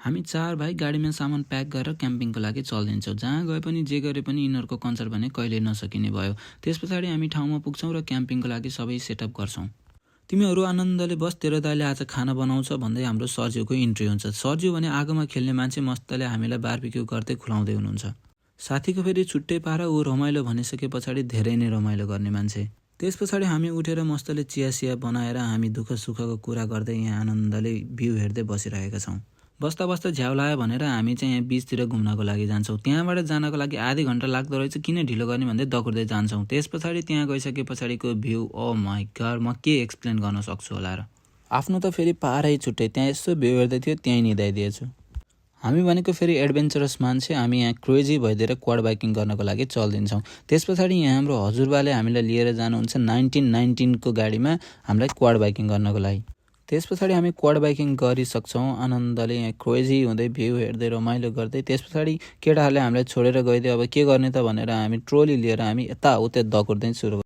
हामी 4 भाइ गाडीमा सामान प्याक गरेर क्याम्पिङको लागि चल्दिन्छौँ। जहाँ गए पनि जे गरे पनि यिनीहरूको कन्सर्ट भने कहिले नसकिने भयो। त्यस पछाडि हामी ठाउँमा पुग्छौँ र क्याम्पिङको लागि सबै सेटअप गर्छौँ। तिमीहरू आनन्दले बस, तेरो दाइले आज खाना बनाउँछ भन्दै हाम्रो सर्ज्यूको इन्ट्री हुन्छ। सर्ज्यू भने आगोमा खेल्ने मान्छे, मस्तले हामीलाई बारबिक्यू गर्दै खुलाउँदै हुनुहुन्छ। साथीको फेरि छुट्टै पार, ऊ रमाइलो भनिसके पछाडि धेरै नै रमाइलो गर्ने मान्छे। त्यस पछाडि हामी उठेर मस्तले चिया बनाएर हामी दुःख सुखको कुरा गर्दै यहाँ आनन्दले भ्यू हेर्दै बसिरहेका छौँ। बस्दा बस्दा झ्याउ लाग्यो भनेर हामी चाहिँ यहाँ बिचतिर घुम्नको लागि जान्छौँ। त्यहाँबाट जानको लागि आधी घन्टा लाग्दो रहेछ, किन ढिलो गर्ने भन्दै दकुर्दै जान्छौँ। त्यस पछाडि त्यहाँ गइसके पछाडिको भ्यू, ओ माई गॉड, म के एक्सप्लेन गर्न सक्छु होला र। आफ्नो त फेरि पारै छुट्टै, त्यहाँ यसो भ्यू हेर्दै थियो, त्यहीँ निदाइदिएछु। हामी भनेको फेरि एडभेन्चरस मान्छे, हामी यहाँ क्रेजी भइदिएर क्वाड बाइकिङ गर्नको लागि चल्दिन्छौँ। त्यस पछाडि यहाँ हाम्रो हजुरबाले हामीलाई लिएर जानुहुन्छ 1919को गाडीमा हामीलाई क्वाड बाइकिङ गर्नको लागि। त्यस पछाडि हामी क्वाड बाइकिङ गरिसक्छौँ आनन्दले, यहाँ क्रेजी हुँदै भ्यू हेर्दै रमाइलो गर्दै। त्यस पछाडि केटाहरूले हामीलाई छोडेर गइदियो। अब के गर्ने त भनेर हामी ट्रोली लिएर हामी यताउता दकुर्दै सुरु